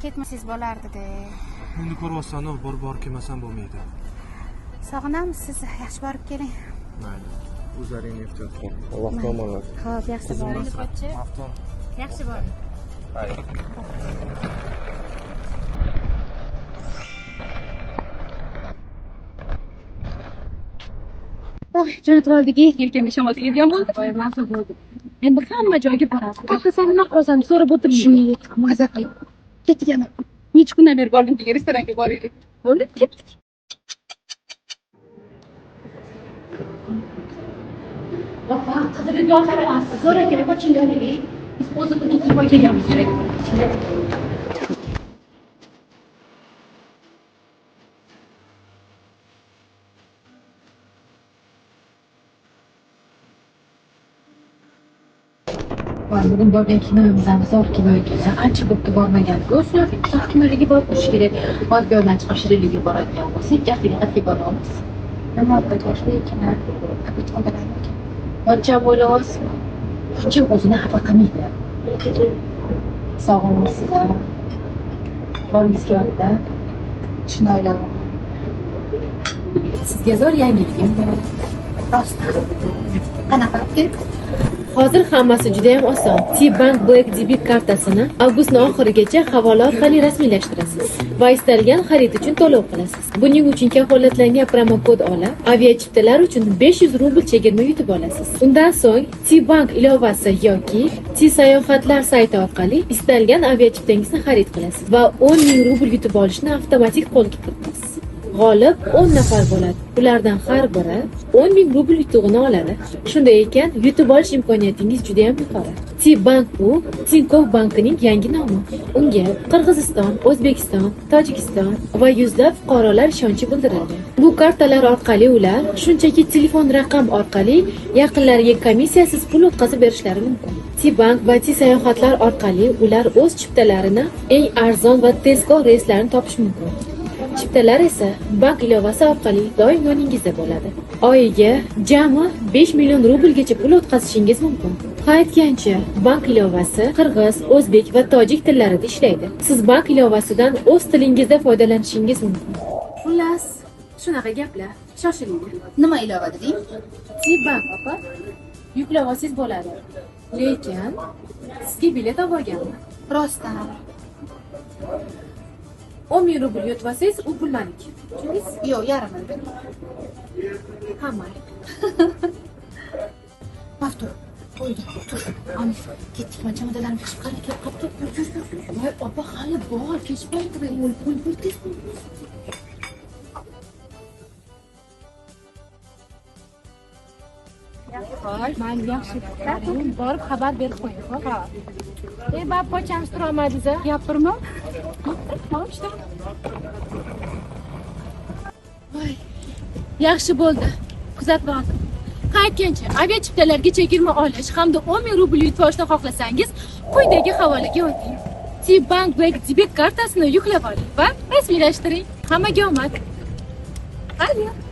Ketmasangiz bo'lardi-da. Endi ko'ryapsan-u, borib kelmasam bo'lmaydi. Sog'inamiz sizni. Yaxshi borib keling. Mayli. O'zlaringni ehtiyot qil. Alloh omonat. Xo'p, yaxshi boring. Maftun. Yaxshi boring. Xayr. Oy, jo'natib oldik, yelkamga shamol tegadigan bo'ldi. Voy, maza bo'ldi. Endi hamma joyga boramiz. Katta sen nima qilasan so'rab o'tirmay. Shuni yetib maza qilib. Ketdik yana. Necha kundan beri borgim kelgan restoranga boraylik. Bo'ldi, ketdik. Opa, qidirib yotarasiz. Zo'r ekan, qochinglar. Biz o'zimizni kiyib kelganmiz. Bugun borgan kinomiz ham zo'r kino ekan. Ancha bo'pti bormagandik. O'zi kinolarga borib turish kerak. Hozir bu yerdan chiqib Shirinlikka boradigan bo'lsak, ikki haftaga boramiz. Nima bo'ldi ekan? Ocham o'ylayapsizmi? Hech o'zini xafa qilmaydi. Sog'inibsiz. Borgingiz kelyapti. Shuni o'yladim. Sizga zo'r yangiligim bor. Rost. Qanaqa? Hozir hammasi juda ham oson. T-Bank Black debit kartasini avgustning oxirigacha havola orqali rasmiylashtirasiz va istalgan xarid uchun to'lov qilasiz. Buning uchun kafolatlangan promokod olib, aviachiptalar uchun 500 rubl chegirma yutib olasiz. Undan so'ng T-Bank ilovasi yoki T-sayohatlar sayti orqali istalgan aviachiptangizni xarid qilasiz va 10 ming rubl yutib olishni avtomatik qo'lga kiritasiz. G'olib 10 nafar bo'ladi. Ulardan har biri 10 ming rubl yutug'ini oladi. Shunday ekan, yutib olish imkoniyatingiz juda ham yuqori. T-Bank bu Tinkoff bankining yangi nomi. Unga Qirg'iziston, O'zbekiston, Tojikiston va yuzlab fuqarolar ishonchi bildirilgan. Bu kartalar orqali ular shunchaki telefon raqam orqali yaqinlariga komissiyasiz pul o'tkazib berishlari mumkin. T-Bank va T-sayohatlar orqali ular o'z chiptalarini eng arzon va tezkor reyslarni topish mumkin. Chiptalar esa bank ilovasi orqali doim yoningizda bo'ladi. Oyiga jami 5 million rublgacha pul o'tkazishingiz mumkin. Ha aytgancha, bank ilovasi qirg'iz, o'zbek va tojik tillarida ishlaydi. Siz bank ilovasidan o'z tilingizda foydalanishingiz mumkin. Xullas, shunaqa gaplar. Shoshiling. Nima ilova deding? T-Bank opa, yuklab olsangiz bo'ladi. Lekin sizga bilet olib olganman. Rostdan. 10 ming rubl yutib olsangiz, u pul meniki. Tushundingiz? Yo'q, yarmini bering. Ha, mayli. Maftun, qo'ydi, tur. Ana, ketdik, man chamadonlarimni yig'ishib qarang, kelib qolibdi. Yur, yur, yur. Voy, opa, hali bor, kech payt. Bo'l, bo'l, tez bo'l. Mayli, yaxshi. Borib xabar berib qo'ying, xo'p? Ey, bab pochamiz tura olmadingiz a? Gapirma. Voy, yaxshi bo'ldi. Kuzatib oldim. Qaytgancha aviachiptalarga chegirma olish hamda 10 ming rubl yutib olishni xohlasangiz, quyidagi havolaga o'ting. T-Bank Black debit kartasini yuklab oling va rasmiylashtiring. Hammaga omad. Xayr.